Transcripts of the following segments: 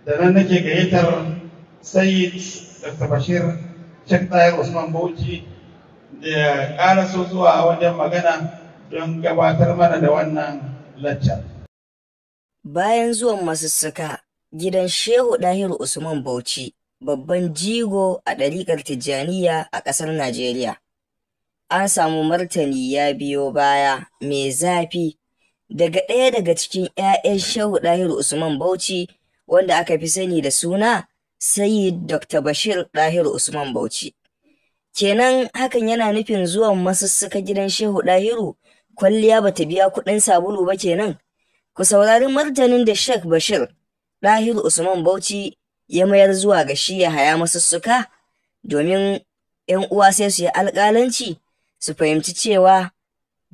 Da nan nake gayyatar Sayyid Dr. Bashir Sheikh Tahir Usman Bauchi da ya ƙaraso zuwa wajen magana don gabatar mana da wannan lacca. Bayan zuwan Masussuka gidan Shehu Dahiru Usman Bauchi, babban jigo a ɗariƙar Tijjaniya a ƙasar Najeriya, an samu martani ya biyo baya mai zafi daga ɗaya daga cikin 'ya'yan Shehu Dahiru Usman Bauchi, wanda aka fi sani da suna Sayyid Dr. Bashir Dahiru Usman Bauchi. Kenan hakan yana nufin zuwan Masussuka gidan Shehu Dahiru kwalliya bata biya kuɗin sabulu ba kenan. Ku saurari martanin da Sheikh Bashir Dahiru Usman Bauchi ya mayar zuwa ga shi Yahaya Masussuka, domin 'yan uwa sai su yi alƙalanci su fahimci cewa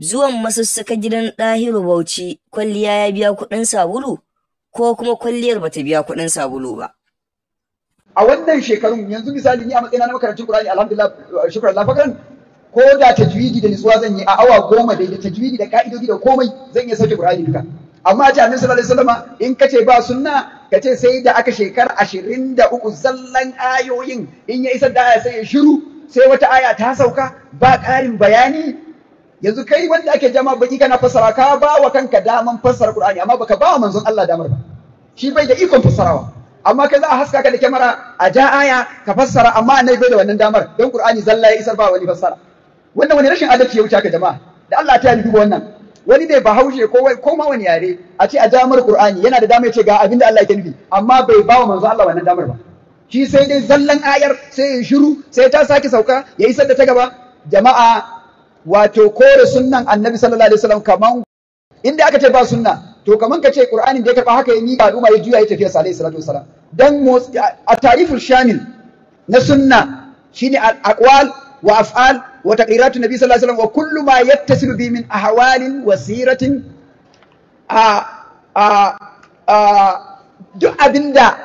zuwan Masussuka gidan Dahiru Bauchi kwalliya ya biya kuɗin sabulu ko kuma kwalliyar bata biya kuɗin sabulu ba. A wannan shekarun yanzu, misali, ni a matsayina na makarantun Qur'ani, alhamdulillah, shukran la fakran, ko da tajwidi da nutsuwa zan yi a awa 10 da tajwidi da ka'idodi da komai, zan iya sauke Qur'ani duka. Amma a ce Annabi sallallahu alaihi wasallam, in kace ba sunna, kace sai da aka shekara 23 zallan ayoyin, in ya isar da aya sai ya shiru, sai wata aya ta sauka ba ƙarin bayani. Yanzu kai wanda ake jama baki kana fassara, ka ba wa kanka daman fassara Qur'ani, amma baka ba wa manzon Allah damar ba. Shi bai da ikon fassarawa, amma kai za a haska ka da kyamara a ja aya ka fassara, amma Annabi bai da wannan damar, don Qur'ani zalla ya isar, ba wani fassara. Wannan wani rashin adalci ya wuce haka, jama'a? Da Allah ta yi duba wannan. Wani ne Bahaushe ko ma wani yare, a ce a jamar Qur'ani yana da dama ya ce ga abin da Allah yake nufi, amma bai ba wa manzo Allah wannan damar ba. Shi sai dai zallan ayar sai ya shiru, sai ta sake sauka ya isar da ta gaba. Jama'a, wato kore sunnan Annabi sallallahu alaihi wasallam, kaman inda aka ce ba sunna, to kaman ka ce Qur'anin da ya karba haka ya miƙa al'umma ya juya ya tafiya alaihi salatu wasalam. Dan a tariful shamil na sunna shine al aqwal wa af'al wa taqriratu nabi sallallahu alaihi wasallam wa kullu ma yattasilu bi min ahwalin wa siratin. A duk abinda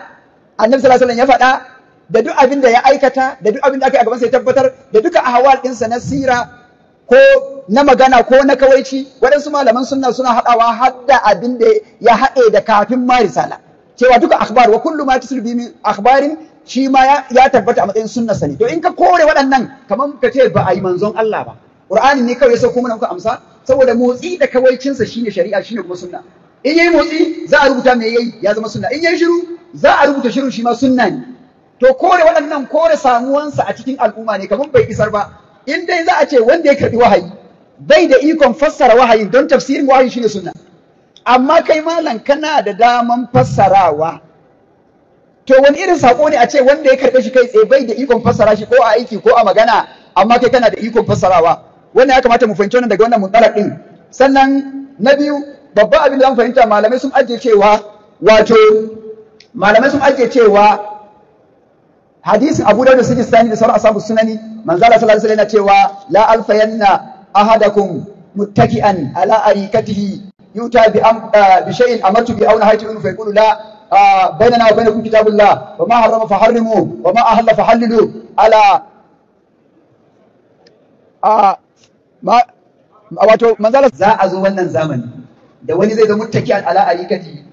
Annabi sallallahu alaihi wasallam ya faɗa, da duk abinda ya aikata, da duk abinda aka yi a gaban sa ya tabbatar, da duka ahwal ɗinsa na sira ko na magana ko na kawaici. Waɗansu malaman sunna suna haɗawa har da abin da ya haɗe da kafin ma risala, cewa duka akhbar wa kullu ma tusul bi min akhbarin, shi ma ya tabbata a matsayin sunna sani. To, in ka kore waɗannan, kamar ka ce ba a yi manzon Allah ba, Qur'ani ne kawai ya sauko mana muka amsa, saboda motsi da kawaicinsa shine shari'a, shine kuma sunna. In yayi motsi za a rubuta me yayi, ya zama sunna. In yayi shiru za a rubuta shiru, shi ma sunna ne. To, kore waɗannan kore samuwansa a cikin al'umma ne, kamar bai isar ba. In dai za a ce wanda ya karbi wahayi bai da ikon fassara wahayin, don tafsirin wahayi shine sunna, amma kai malam kana da daman fassarawa, to wani irin sako ne a ce wanda ya karbe shi kai tsaye bai da ikon fassara shi ko a aiki ko a magana, amma kai kana da ikon fassarawa? Wannan ya kamata mu fahimci wannan daga wannan muntalaq din. Sannan na biyu, babban abin da zamu fahimta, malamai sun ajiye cewa hadisin Abu Dawud da Sijistani da sauran ashabu sunani, manzo Allah sallallahu alaihi wasallam yana cewa: "La alfayanna ahadakum muttaki'an ala arikatihi yuta bi shay'in amartu bi aw nahaytu anhu fa yaqulu: la bainana wa bainakum kitabullah wa ma harrama faharrimu wa ma ahalla fahallilu." Ala ma wato manzo za a zo wannan zamani da wani zai zama muttaki'an ala arikatihi,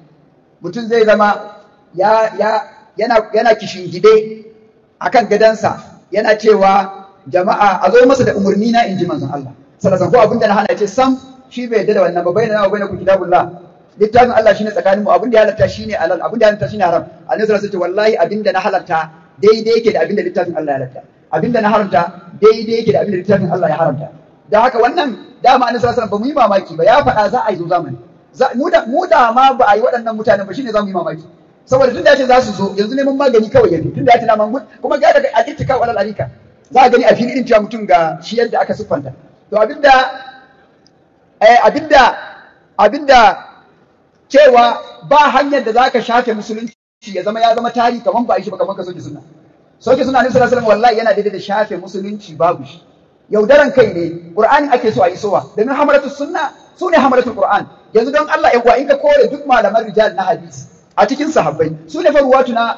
mutum zai zama ya ya yana yana kishingide akan gadansa, yana cewa jama'a a zo masa da umarni na, inji manzon Allah sallallahu alaihi, ko abinda na hana, ce sam shi bai yarda da wannan ba. "Bainana wa bainakum kitabullah", littafin Allah shine tsakanin mu. Abinda ya halatta shine halal, abinda ya halatta shine haram. Annabi sallallahu alaihi wasallam, wallahi abinda na halarta daidai yake da abinda littafin Allah ya halatta, abinda na haramta daidai yake da abinda littafin Allah ya haramta. Da haka wannan dama Annabi sallallahu alaihi wasallam, ba mu yi mamaki ba, ya faɗa za a yi zo zamani. Mu da ma ba a yi waɗannan mutanen ba, shine za mu yi mamaki, saboda tun da ya ce za su zo, yanzu neman magani kawai yafi. Tun da ya ce na kuma ga daga al-ittika wal arika, za a gani a fili irin cewa mutum ga shi yadda aka siffanta. To, abinda cewa ba hanyar da zaka shafe musulunci ya zama tarihi kaman ba a yi shi ba, kaman ka soke sunna. Soke sunna Annabi sallallahu alaihi wasallam wallahi yana daidai da shafe musulunci, babu shi. Yaudaran kai ne. Qur'ani ake so a yi sowa, domin hamalatus sunna su ne hamalatul Qur'an. Yanzu don Allah ya, in ka kore duk malaman rijal na hadisi a cikin sahabbai, su ne faruwatu na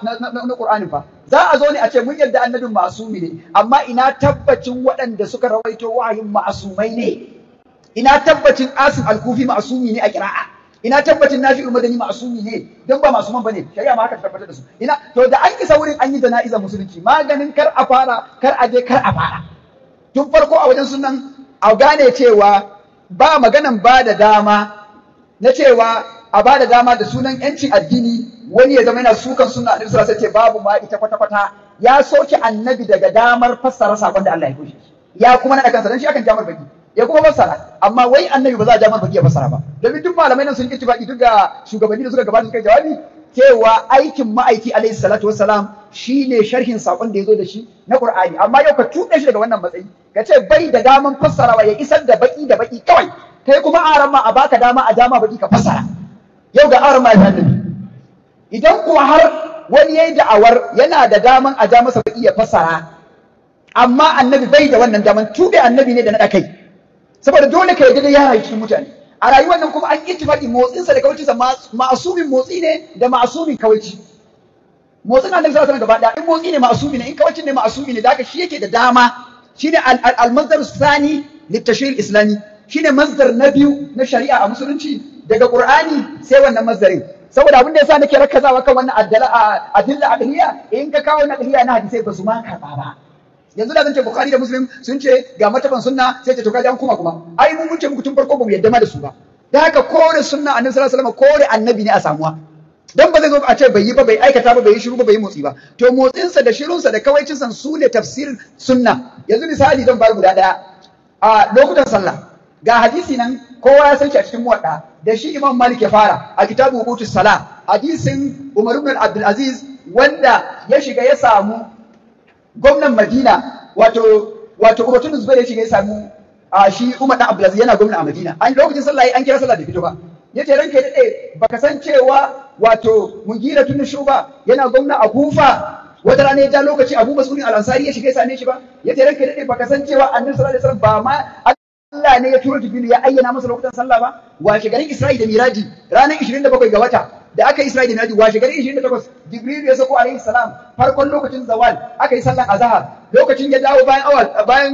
Qur'ani fa. Za a zo ne a ce mun yarda annabin masumi ne, amma ina tabbacin waɗanda suka rawaito wahayin ma'asumai ne? Ina tabbacin Asim al-Kufi ma'asumi ne a kira'a? Ina tabbacin Nafi'ul Madani ma'asumi ne don ba masuman bane, shari'a ma haka ta tabbatar da su. Ina to da an isa wurin an yi jana'izar musulunci, maganin kar a fara, kar a je kar a fara. Tun farko a wajen sunan a gane cewa ba maganan ba da dama na cewa a ba da dama da sunan yancin addini wani ya zama yana sukan sunna Annabi sallallahu alaihi wasallam, ce babu ma ita kwata kwata, ya soke Annabi daga damar fassara sakon da Allah ya kushe, ya kuma naɗa kansa dan shi akan jamar baki ya kuma fassara, amma wai Annabi ba za a jamar baki ya fassara ba, domin duk malamai nan sun yi ittifaqi, duk ga shugabanni da suka gabata suka jawabi cewa aikin ma'aiki alaihi salatu wassalam shine sharhin sakon da ya zo da shi na Qur'ani. Amma yau ka tuɗe shi daga wannan matsayi, ka ce bai da daman fassarawa, ya isar da baki da baki kawai, kai kuma aran ma a baka dama a dama baki ka fassara. Yau ga aran ma ya annabi. Idan kuwa har wani yayi da'awar yana da daman a ja masa baki ya fassara, amma Annabi bai da wannan daman, tuɓe Annabi ne da naɗa kai, saboda dole ka yarda da ya rayu cikin mutane a rayuwar nan, kuma an ittifaqi motsinsa da kawaicinsa ma'asumin motsi ne da ma'asumin kawaici. Motsin Annabi sallallahu alaihi wasallam gaba ɗaya in motsi ne ma'asumi ne, in kawaicin ne ma'asumi ne, da haka shi yake da dama, shine al-mazdar sani litashri' islami, shine masdar na biyu na shari'a a musulunci daga Qur'ani sai wannan masdarin. Saboda abin da yasa nake rakkazawa kan wannan adilla aqliya, in ka kawo naqliya na hadisai ba su ma karba ba. Yanzu da zan ce Bukhari da Muslim sun ce ga mataban sunna, sai ce to kaji an kuma ai mun ce muku tun farko ba mu yadda ma da su ba. Da haka kore sunna Annabi sallallahu alaihi wasallam kore Annabi ne a samuwa, dan ba zai zo a ce bai yi ba, bai aikata ba, bai yi shiru ba, bai yi motsi ba. To motsinsa da shirunsa da kawaicinsa su ne tafsirin sunna. Yanzu misali zan bar guda daya a lokutan sallah, ga hadisi nan kowa ya san shi a cikin Muwadda da shi Imam Malik ya fara a kitabu Wuqutus Salah, hadisin Umar ibn Abdul Aziz wanda ya shiga ya samu gwamnan Madina, wato Umar ibn Zubair ya shiga ya samu shi Umar dan Abdul Aziz yana gwamna a Madina. An lokacin sallah an kira sallah da fito ba, yace ranka ya dade baka san cewa wato Mugira tun Shuba yana gwamna a Kufa, wata rana ya ja lokaci Abu Mas'ud al-Ansari ya shiga ya same shi ba, yace ranka ya dade baka san cewa Annabi sallallahu alaihi wasallam ba ma Allah ne ya tura Jibril ya ayyana masa lokutan sallah ba. Washe garin Isra'i da Miraji ranar 27 ga wata da aka yi Isra'i da Miraji, washe garin 28 Jibril ya sako alaihi salam farkon lokacin zawal, aka yi sallan azhar, lokacin ya dawo bayan awa bayan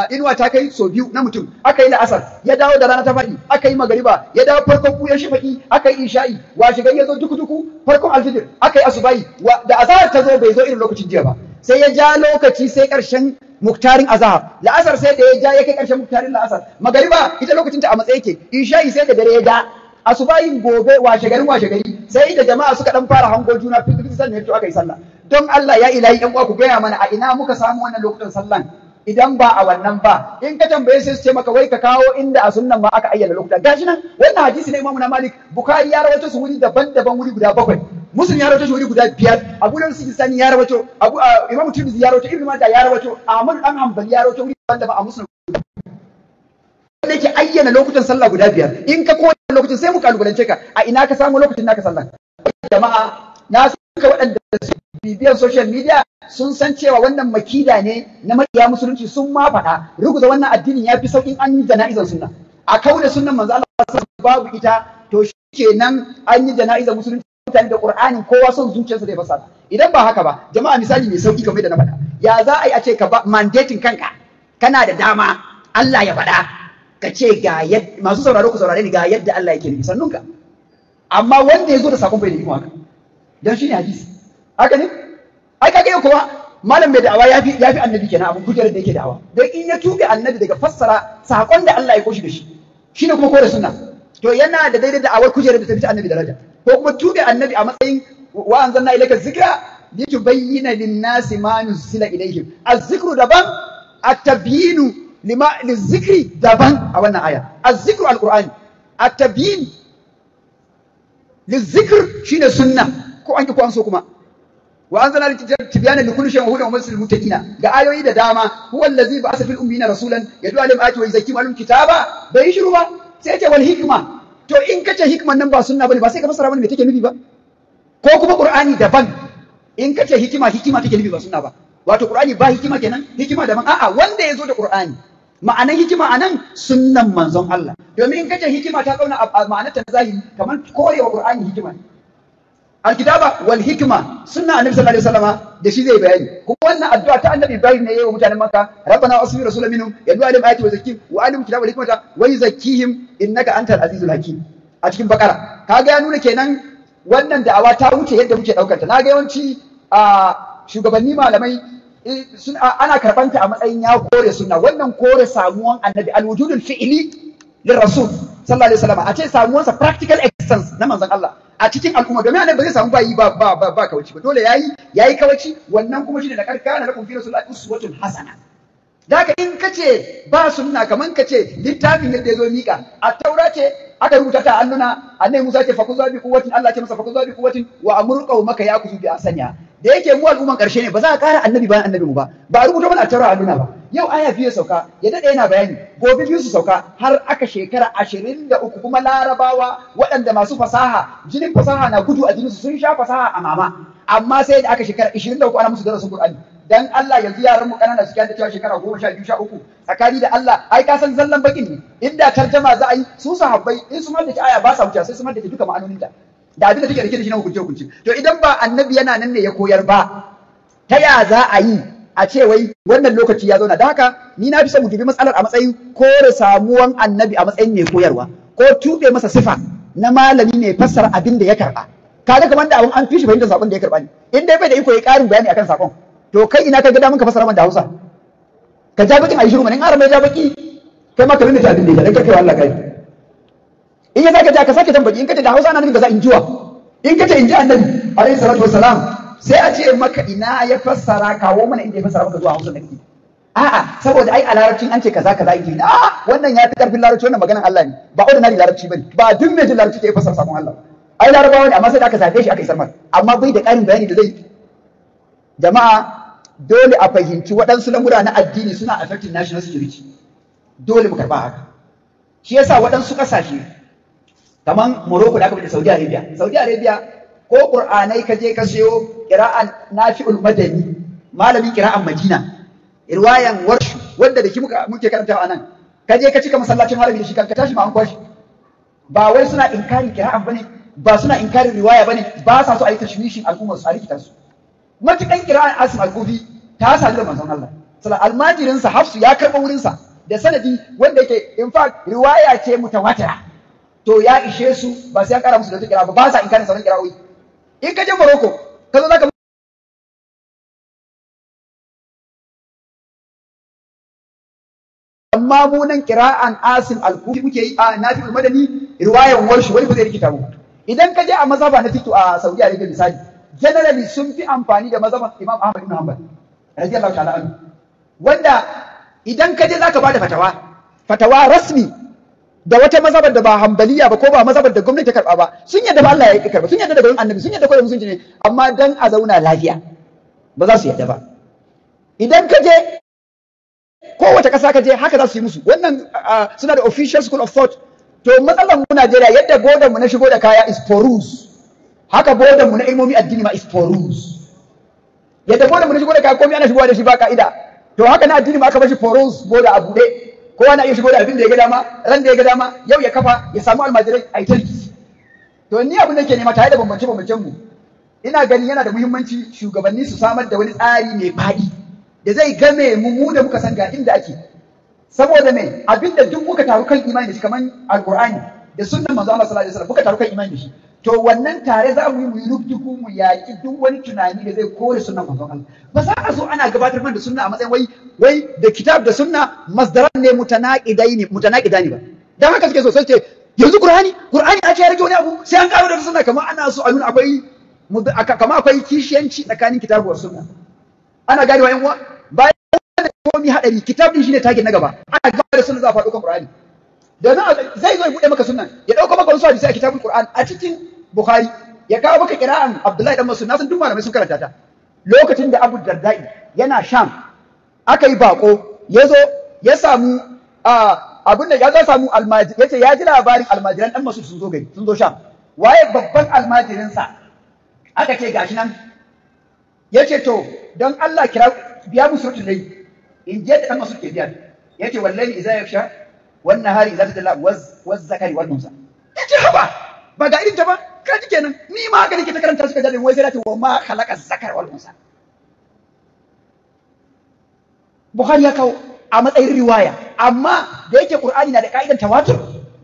inuwa ta kai so biyu na mutum, aka yi la'asar, ya dawo da rana ta faɗi, aka yi magariba, ya dawo farkon buyan shafaki, aka yi isha'i, washe gari ya zo duku duku farkon alfijir, aka yi asubahi, da azhar ta zo bai zo irin lokacin jiya ba, sai ya ja lokaci sai ƙarshen muktarin azhar, la'asar sai da ya ja ya kai ƙarshen muktarin la'asar, magariba ita lokacin ta a matsayi yake, isha'i sai da dare ya ja, asubahin gobe washe garin washe gari sai da jama'a suka dan fara hango juna fitin sannan ya aka yi sallah. Don Allah ya ilahi yan uwa ku gaya mana a ina muka samu wannan lokutan sallan idan ba a wannan ba. In ka tambaye sai su ce maka wai ka kawo inda a sunnan ma aka ayyana lokuta. Gashi nan wannan hadisi na Imam Malik, Bukhari ya rawaito su wuri daban-daban wuri guda 7, Muslim ya rawaito shi wuri guda 5, Abu Dawud Sijistani ya rawaito, Abu Imam Tirmidhi ya rawaito, Ibn Majah ya rawaito, Ahmad dan Hanbali ya rawaito wuri daban-daban a Muslim. Wanda yake ayyana lokutan sallah guda 5, in ka koyi lokacin sai mu kalubalance ka a ina ka samu lokacin naka sallah. Jama'a na suka waɗanda su bibiyan social media sun san cewa wannan makida ne na makiya musulunci, sun ma faɗa ruguza wannan addinin ya fi sauƙin an yi jana'izar sunna, a kauda sunnan manzo Allah babu ita, to shikenan an yi jana'izar musulunci, mutane da Qur'anin kowa son zuciyarsa zai fasara. Idan ba haka ba jama'a, misali mai sauƙi kamar yadda na faɗa, ya za a yi a ce ka ba mandating kanka kana da dama Allah ya faɗa ka ce ga yadda masu sauraro ku saurare ni ga yadda Allah yake nufi sannunka, amma wanda ya zo da sakon bai nufi haka, dan shine hadisi haka ne. Ai kaga yau kuwa malam mai da'awa yafi annabi kenan abun kujerar da yake da'awa, dan in ya tuge annabi daga fassara sakon da Allah ya koshi da shi shine kuma kore sunna, to yana da daidai da'awar kujerar da ta fita annabi daraja, ko kuma tuge annabi a matsayin wa anzalna ilayka zikra litubayyana lin-nasi ma nuzila ilayhim. Az-zikru daban, at-tabyinu lima lizikri daban a wannan aya. Az-zikru al-Qur'ani, at-tabyin lizikr shine sunna, ko an ki ko an so kuma. Wa anzalna tibyana likulli shay'in hudan wa masalul muttaqina, ga ayoyi da dama. Huwa allazi ba'atha fil ummiyina rasulan yad'u alaihim ayati wa yuzakkihim alum kitaba, bai shiru ba sai ce wal hikma. To in kace hikman nan ba sunna bane, ba sai ka fassara bane me take nufi ba, ko kuma Qur'ani daban. In kace hikima hikima take nufi ba sunna ba, wato Qur'ani ba hikima kenan, hikima daban. A'a, wanda yazo da Qur'ani ma'anan hikima anan sunnan manzon Allah, domin in kace hikima ta kauna ma'anar ta zahiri kamar korewa Qur'ani hikima ne. Alkitaba wal hikma sunna annabi sallallahu alaihi wasallama da shi zai bayani. Kuma wannan addu'a ta annabi Ibrahim ne yayi wa mutanen Makka, rabbana asfi rasulan minhum yad'u alaihim ayati wa zakkihim wa alim kitaba wal hikmata wa yuzakkihim innaka antal azizul hakim. a cikin Bakara. Kaga ya nuna kenan wannan da'awa ta wuce yadda muke daukar ta. Naga yawanci a shugabanni malamai ana karbanta a matsayin ya kore sunna. Wannan kore samuwan annabi, alwujudul fi'li lirrasul sallallahu alaihi wasallam, a ce samuwansa practical existence na manzon Allah a cikin al'umma, domin annabi ba zai samu bayi ba ba ba, ba kawaci ba, dole yayi kawaci. Wannan kuma shine da karkana lakum fi rasulillahi uswatun hasana. Daka in kace ba sunna, kaman kace littafin yadda yazo mika a taura ce aka rubuta ta alluna, annabi Musa ce fakuzu bi quwwatin, Allah ce masa fakuzu bi quwwatin wa amur qaumaka yakuzu bi asanya. Da yake mu al'umman karshe ne, ba za a ƙara annabi bayan annabi mu ba, ba a rubuta mana a taura alluna ba. Yau aya biyu sauka, ya dade yana bayani, gobe biyu su sauka, har aka shekara 23. Kuma larabawa waɗanda masu fasaha, jinin fasaha na gudu a jininsu, sun sha fasaha a mama, amma sai da aka shekara 23 ana musu darasin Qur'ani. Dan Allah yanzu yaran mu kanana suke da cewa shekara 12 13, tsakani da Allah ai ka san zallan bakin ne. Inda tarjama za a yi, su sahabbai in su haddace aya ba sa wuce sai su haddace duka ma'anoninta da abin da take rike da shi na hukunce hukunce. To idan ba annabi yana nan ne ya koyar ba, ta ya za a yi a ce wai wannan lokaci ya zauna? Da haka ni na fi son mu dubi matsalar a matsayin kore samuwan annabi a matsayin mai koyarwa, ko tuɓe masa sifa na malami mai fassara abin da ya karɓa. Kaga kamar da abin an fi shi fahimtar sakon da ya karɓa ne, in dai bai da iko ya ƙarin bayani akan sakon, to kai ina ka ga damun ka fassara man da Hausa? Ka ja bakin ayi shiru man, in arama ya ja baki kai ma ka nuna abin da ya dan kai Allah kai. In ya sake ja ka sake jan baki, in kace da Hausa ana nufin kaza in jiwa, in kace in ji annabi alaihi salatu wassalam, sai a ce maka ina ya fassara, kawo mana inda ya fassara maka zuwa Hausa da kake. A'a, saboda ai a larabcin an ce kaza kaza yake. A'a, wannan ya fi karfin larabci, wannan maganan Allah ne, ba ordinary larabci bane, ba duk mai jin larabci ke fassara sakon Allah. Ai larabawa ne, amma sai da aka zabe shi aka isar masa, amma bai da ƙarin bayani da zai. Jama'a dole a fahimci waɗansu lamura na addini suna affecting national security, dole mu karɓa haka. Shi yasa waɗansu ƙasashe kaman Morocco da aka da Saudi Arabia, Saudi Arabia ko Qur'anai ka je ka siyo qira'an Nafi'ul Madani, malamin qira'an Madina, riwayan Warshu wanda da ki muke karantawa anan, ka je ka cika masallacin harami da shi, kan ka tashi ma an kwashi. Ba wai suna inkarin qira'an bane, ba suna inkarin riwaya bane, ba sa so a yi tashwishin al'ummar su, a rikita su. Matukan qira'an Asim al-Kufi ta sadu da manzon Allah sallallahu almajirin sa Hafsu ya karba wurin sa da sanadi wanda yake in fact riwaya ce mutawatira, to ya ishe su, ba sai an kara musu da wata kira ba, ba sa inkarin sauran kira'o'i. In ka je Morocco ka zo zaka amma mu nan kira'an Asim al-Kufi muke yi a Nafi'ul Madani, riwayan Warshi, wani ba zai rikita mu. Idan ka je a mazhaba na fiqh a Saudi Arabia misali, generally sun fi amfani da mazhaban Imam Ahmad ibn Hanbal radiyallahu ta'ala anhu, wanda idan ka je zaka bada fatawa, fatawa rasmi da wata mazhabar da ba hanbaliya ba ko ba mazhabar da gwamnati ta karba ba, sun yadda ba Allah ya karba, sun yadda da gurin annabi, sun yadda da musulunci ne, amma dan a zauna lafiya ba za su yadda ba. Idan ka je kowace ƙasa ka je haka za su yi musu wannan, suna da official school of thought. To matsalar mu Najeriya, yadda bodan mu na shigo da kaya is porous, haka bodan mu na ilmomi addini ma is porous. Yadda bodan mu na shigo da kaya komai ana shigowa da shi ba ka'ida, to haka na addini ma aka bashi porous, boda a buɗe, kowa na iya shigo da abin da ya ga dama, ran da ya ga dama, yau ya kafa ya samu almajirai a yi tarki. To ni abin da ke nema tare da bambance bambancen mu, ina ganin yana da muhimmanci shugabanni su samar da wani tsari mai faɗi da zai game mu, mu da muka san ga inda ake. Saboda me, abin da duk muka taru kan imani da shi, kaman alqur'ani da sunnan manzo Allah sallallahu alaihi wasallam, muka taru kan imani da shi, to wannan tare za mu yi mu yi rubdugu mu yaƙi duk wani tunani da zai kore sunnan manzon Allah. Ba za a zo ana gabatar mana da sunna a matsayin wai wai da kitab da sunna masdaran ne mutanaqidaini mutanaqidani ba. Dan haka suke so sai ce yanzu Qur'ani Qur'ani a ce ya rage wani abu sai an karo da sunna, kamar ana so a nuna akwai kamar akwai kishiyanci tsakanin kitabu wa sunna. Ana ganewa yan uwa, bayan da komai hadari kitab din shine target na gaba, ana gaba da sunna za a faɗo kan Qur'ani. Domin zai zo ya buɗe maka sunnan, ya ɗauko maka wasu hadisi a kitabul Qur'an a cikin Bukhari, ya kawo maka kira'an Abdullahi dan Mas'ud, na san duk malamai sun karanta ta. Lokacin da Abu Darda'i yana Sham, aka yi bako, ya zo ya samu abun da ya zo samu almajiri, yace ya ji labarin almajiran dan Mas'ud sun zo gari, sun zo Sham. Waye babban almajirin sa? Aka ce gashi nan. Yace to don Allah kira biya mu suratul layl, in je da dan Mas'ud ke biya. Yace wallahi idza yaksha wan nahari idza tajalla waz zakari wal unsa. Yace haba ba ga irin ta ba, kaji kenan ni ma haka nake ta karanta suka jadin wai sai ta wa ma khalaqa zakar wal unsa. Bukhari ya kawo a matsayin riwaya, amma da yake Qur'ani na da ka'idan tawatur,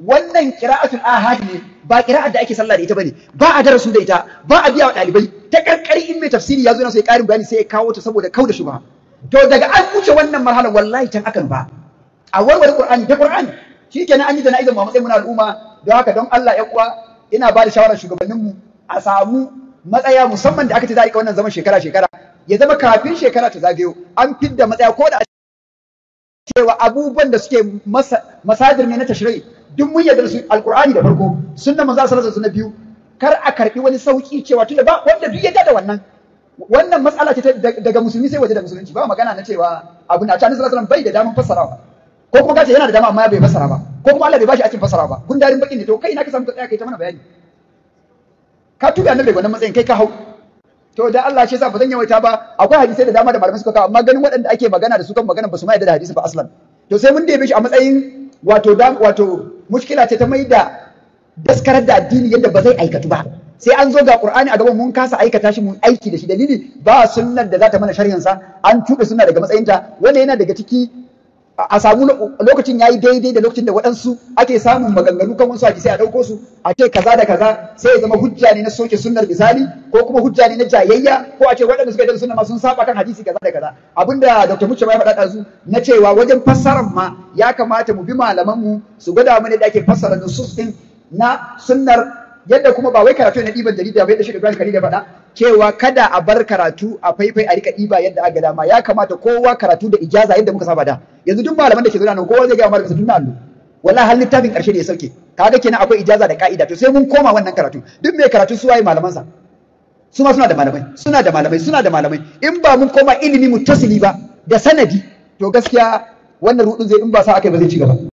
wannan qira'atul ahad ne Ba qira'ar da ake sallah da ita bane, ba a darasu da ita, ba a biya wa ɗalibai ta karkari. In mai tafsiri ya zo na sai ƙarin bayani, sai ya kawo ta saboda kauda shubha. To daga an wuce wannan marhalar, wallahi can akan ba a warware Qur'ani da Qur'ani, shikenan an yi jana'izar mu a matsayin mu na al'umma. Don haka, don Allah ya uwa, ina ba da shawarar shugabanninmu a samu matsaya, musamman da aka ce za a yi wannan zaman shekara shekara, ya zama kafin shekara ta zagayo an fidda matsaya, ko da cewa abubuwan da suke masadir ne na tashri duk mun yarda su: Alqur'ani da farko, sunna Manzo sallallahu alaihi wasallam na biyu. Kar a karbi wani sauki cewa tunda ba wanda duk ya da wannan, wannan matsala ce daga musulmi sai waje da musulunci. Ba magana na cewa abu na tani sallallahu alaihi wasallam bai da daman fassarawa, ko kuma kace yana da dama amma bai fassara ba, ko kuma Allah bai bashi aikin fassara ba, gundarin bakin ne. To kai ina ka samu ka tsaya kai ta mana bayani? Ka tubi Annabi daga wannan matsayin, kai ka hau. To da Allah shi yasa ba zan yawaita ba. Akwai hadisai da dama da malamai suka kawo, amma ganin waɗanda ake magana da su kan magana ba su ma yarda da hadisi ba aslan, to sai mun debe shi a matsayin wato mushkila ce ta mai da daskarar da addini yadda ba zai aikatu ba. Sai an zo ga Qur'ani a gaban mun kasa aikata shi, mun aiki da shi, dalili ba sunnar da za ta mana sharhin sa, an tuɓe sunna daga matsayinta. Wanda yana daga ciki a samu lokacin yayi daidai da lokacin da waɗansu ake samun maganganu kan wasu hadisai, a ɗauko su a ce kaza da kaza, sai ya zama hujja ne na soke sunnar misali, ko kuma hujja ne na jayayya, ko a ce waɗanda suka yi da sunna ma sun saba kan hadisi kaza da kaza. Abinda Dr. Mucce ya faɗa ɗazu na cewa wajen fassarar ma ya kamata mu bi malaman mu su gwada mana da ake fassara nusus din na sunnar, yadda kuma ba wai karatu na ɗiban jarida ba, yadda Sheikh Ibrahim Khalil ya faɗa cewa kada a bar karatu a faifai, a rika ɗiba yadda aka dama. Ya kamata kowa karatu da ijaza yadda muka saba da. Yanzu duk malaman da ke zauna nan, kowa zai ga malamin sa tun na allo, wallahi har littafin ƙarshe da ya sauke. Kaga kenan akwai ijaza da ka'ida. To sai mun koma wannan karatu. Duk mai karatu, su waye malaman sa? Su ma suna da malamai, suna da malamai, suna da malamai. In ba mun koma ilimi muttasili ba da sanadi, to gaskiya wannan rudin zai, in ba sa aka yi ba, zai ci gaba.